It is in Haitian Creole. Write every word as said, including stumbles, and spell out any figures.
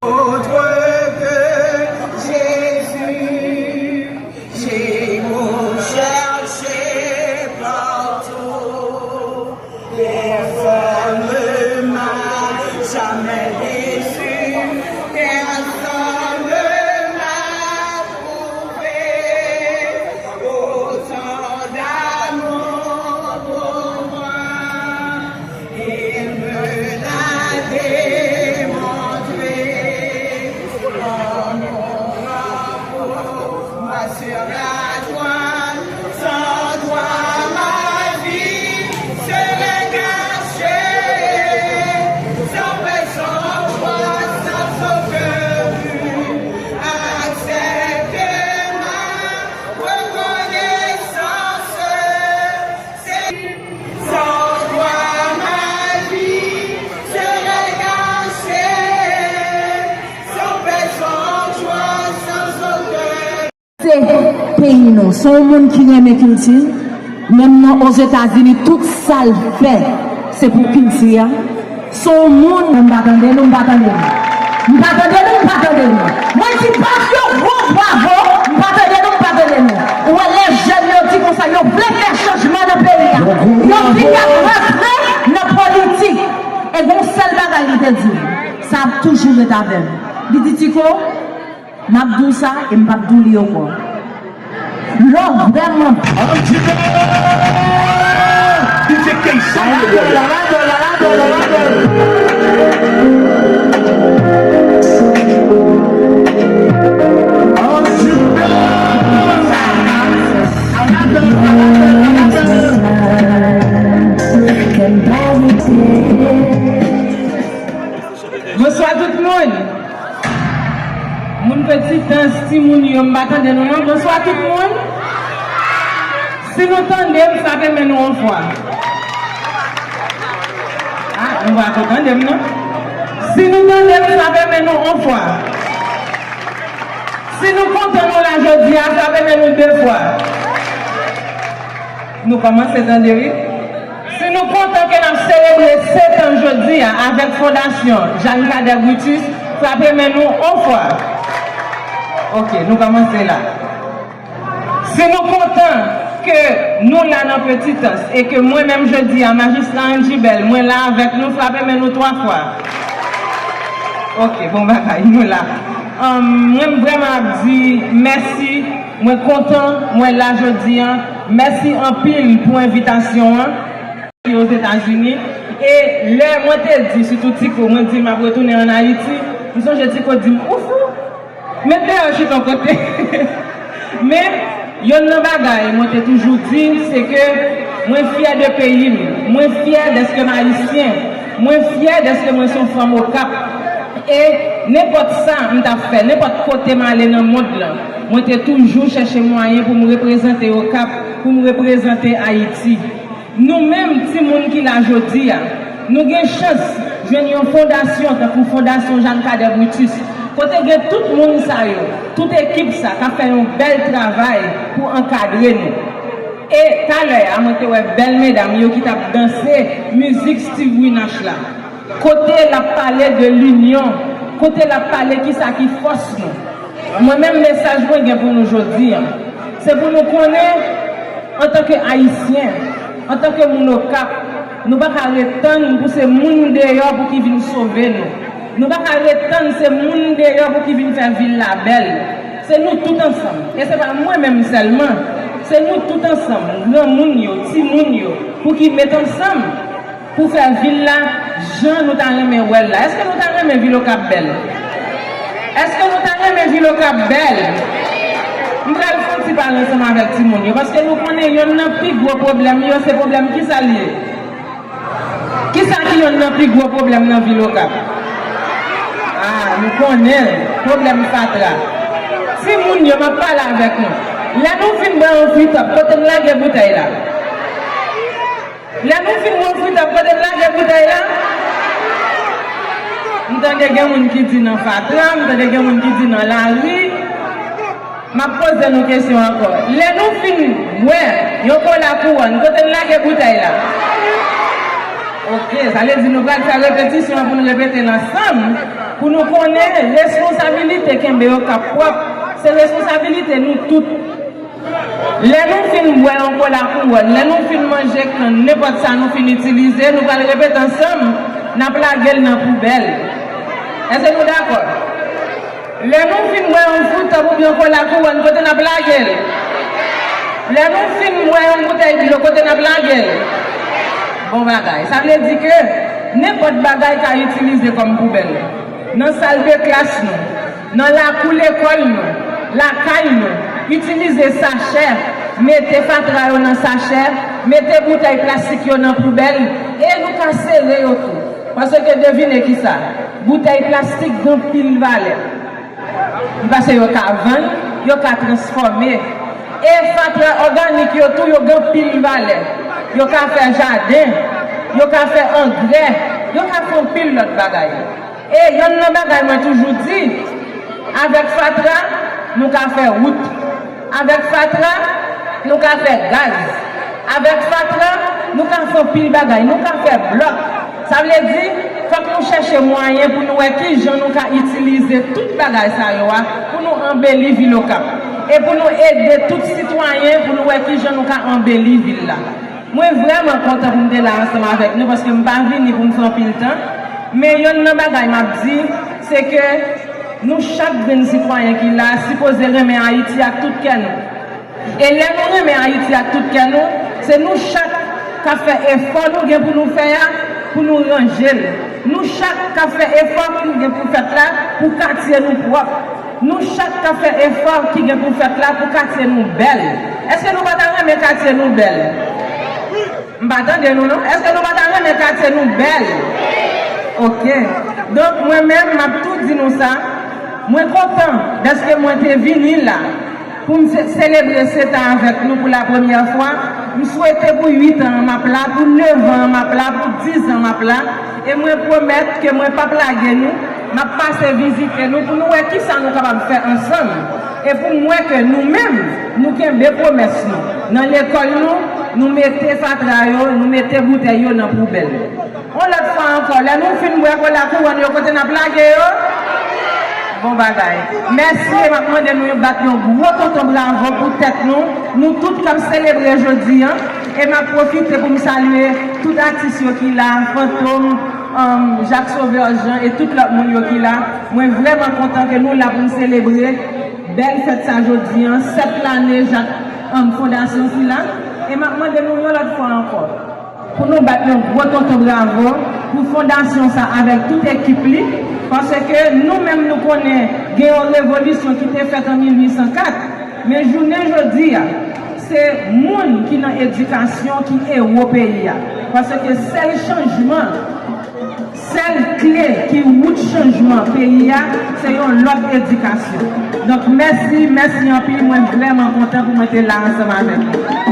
Autre que Jésus, j'ai beau chercher partout, personne ne m'a jamais déçu, personne ne m'a prouvé autant d'amour pour moi. Il me l'a démontré en mourant pour moi sur la croix. Sans toi, ma vie serait gâchée. Sans paix, sans joie, sans aucun but, accepte ma reconnaissance. Sans toi, ma vie serait gâchée. Sans paix, sans joie, sans aucun. Se peyi nou. Se yon moun ki renmen kilti. Menm nan Ozetazini, tout sa l fè, se pou kilti a. Se yon moun, m pa tande nou, m pa tande nou. M pa tande nou, m pa tande nou. Mwen di, bat yon gwo bravo, m pa tande nou, m pa tande nou. Ou wè lè jèn yo di konsa, yo vle fè chanjman nan peyi a. Yo vin ap rantre nan politik. E gon sèl bagay li te di, sa ap toujou ret avè m. Li di, Tiko, m ap di w sa e m p ap di w li ankò. Lè w vrèman Bonswa tout moun. Moun Petitans, timoun yo, m pa tande nou non. Bonswa tout moun. Si nou tande m, frape men nou yon fwa. Ah, nou pa ko tande m non. Si nou tande m, frape men nou yon fwa. Si nou kontan nou la jodi a, frape men nou de fwa. Nou kòmanse tande wi. Si nou kontan ke n ap selebre sèt an jodi a avèk Fondasyon Jeanne Cadet Brutus, frape men nou on fwa. Ok, nou kòmanse la. Si nou kontan ke nou la nan Petitans e ke mwen menm jodi a, Majistra Angie Bell, mwen la avèk nou, frape men nou twa fwa. Ok, bon bagay, nou la. Ahn, mwen vrèman ap di mèsi. Mwen kontan mwen la jodi a. Mèsi anpil pou envitasyon an. Ozetazini. E lè mwen te di, sitou Tiko, mwen di m ap retounen ann Ayiti, m sonje Tiko di m, ou fou? Met deyò chita yon kote. Men, yonn nan bagay mwen te toujou di, se ke mwen fyè de peyi m. Mwen fyè dèske m ayisyen. Mwen fyè dèske mwen se yon fanm Okap. E nenpòt sa m t ap fè, nenpòt kote m ale nan mond lan, mwen te toujou chèche mwayen pou m reprezante Okap, pou m reprezante Ayiti. Nou menm, timoun ki la jodi a, nou gen chans jwenn yon fondasyon tankou Fondasyon Jeanne Cadet Brutus, kote gen tout moun sa yo, tout ekip sa k ap fè yon bèl travay pou ankadre nou. E talè a, mwen te wè bèl medam yo ki t ap danse mizik Steve Winash la. Kote l ap pale de linyon, kote l ap pale kisa ki fòs nou. Mwen menm, mesaj mwen gen pou nou jodi a, se pou nou konnen, antanke Ayisyen, antanke moun Okap, Nou pa ka ret tann pou se moun deyò pou ki vin sove nou. Nou pa ka ret tann se moun deyò pou ki vin fè vil la bèl. Se nou tout ansanm. E se pa mwen menm sèlman. Se nou tout ansanm, granmoun yo, timoun yo, pou ki met ansanm pou fè vil la jan nou ta renmen wè l la. Èske nou ta renmen vil Okap bèl? Èske nou ta renmen vil Okap bèl? M pral fè yon ti pale ansanm avèk timoun yo, paske nou konnen yonn nan pi gwo pwoblèm yo, se pwoblèm kisa l ye? Kisa ki yonn nan pi gwo pwoblèm nan vil Okap? Ah, nou konnen l, pwoblèm fatra. Timoun yo, m ap pale avèk nou. Lè nou fin bwè yon fritòp, kote n lage boutèy la? Lè nou fin bwè yon fritòp, kote n lage boutèy la? M tande gen moun ki di nan fatra, m tande gen moun ki di nan lari. M ap poze nou kesyon ankò. Lè nou fin bwè yon kola kouwòn, kote n lage boutèy la? Oke, sa vle di nou pral fè repetisyon an pou n repete l ansanm, pou nou konnen responsabilite kenbe Okap pwòp, se responsabilite nou tout. Lè nou fin bwè yon kola kouwòn, lè nou fin manje kann, nenpòt sa nou fin itilize, nou pral repete ansanm, n ap lage l nan poubèl. Èske nou dakò? Lè nou fin bwè yon fritòp oubyen yon kola kouwòn, kote n ap lage l? Lè nou fin bwè yon boutèy dlo, kote n ap lage l? Bon bagay. Sa vle di ke nenpòt bagay ka itilize kòm poubèl. Nan sal de klas nou, nan lakou lekòl nou, lakay nou, itilize sachè, mete fatra yo nan sachè, mete boutèy plastik yo nan poubèl, e nou ka sere yo tou. Paske devine kisa, boutèy plastik gen anpil valè. Li pase yo ka vann, yo ka transfòme. E fatra òganik yo tou, yo gen anpil valè. Yo ka fè jaden, yo ka fè angrè, yo ka fè anpil lòt bagay. E yonn nan bagay mwen toujou di, avèk fatra, nou ka fè wout. Avèk fatra, nou ka fè gaz. Avèk fatra, nou ka fè anpil bagay. Nou ka fè blòk. Sa vle di, fòk nou chèche mwayen pou nou wè ki jan nou ka itilize tout bagay sa yo a pou nou anbeli vil Okap. E pou nou ede tout sitwayen pou nou wè ki jan nou ka anbeli vil la. Mwen vrèman kontan pou m te la ansanm avèk nou, paske m pa vini pou m fè anpil tan. Men yonn nan bagay m ap di, se ke nou chak grenn sitwayen ki la sipoze renmen Ayiti ak tout kè nou. E lè nou renmen Ayiti ak tout kè nou, se nou chak k ap fè efò nou gen pou nou fè a, pou nou ranje l. Nou chak k ap fè efò ki gen pou fèt la pou katye nou pwòp. Nou chak k ap fè efò ki gen pou fèt la pou katye nou bèl. Èske nou pa ta renmen katye nou bèl? M pa tande nou non. Èske nou pa ta renmen katye nou bèl? Oke. Donk, mwen menm, m ap tou di nou sa. Mwen kontan dèske mwen te vini la pou m se-, selebre seta avèk nou pou la premyè fwa. M swete pou uit an m ap la, pou nèf an m ap la, pou diz an m ap la. E mwen pwomèt ke mwen p ap lage nou. M ap pase vizite nou pou nou wè kisa nou kapab fè ansanm. E pou m wè ke nou menm, nou kenbe pwomès nou. Nan lekòl nou, nou mete fatra yo, nou mete boutèy yo nan poubèl. Yon lòt fwa ankò, lè nou fin bwè kola kouwòn yo, kote n ap lage yo? Bon bagay. Mèsi, e m ap mande nou bat yon gwo tonton bravo pou tèt nou. Nou tout k ap selebre jodi a. E m ap pwofite pou m salye tout atis yo ki la, Fantom, um, Jacques Sauveur Jean e tout lòt moun yo ki la. Mwen vrèman kontan ke nou la pou n selebre bèl fèt sa jodi a, sèt lane Jacques, um, fondasyon sila. E m ap mande nou yon lòt fwa ankò pou nou bat yon gwo tonton bravo pou fondasyon sa avèk tout ekip li, paske nou menm nou konnen gen yon revolisyon ki te fèt an mil uit san kat, men jounen jodi a, se moun ki nan edikasyon ki ewo peyi a, paske sèl chanjman, sèl kle ki wout chanjman peyi a, se yon lòt edikasyon. Donk, mèsi, mèsi anpil, mwen vrèman kontan pou mwen te la ansanm avèk nou.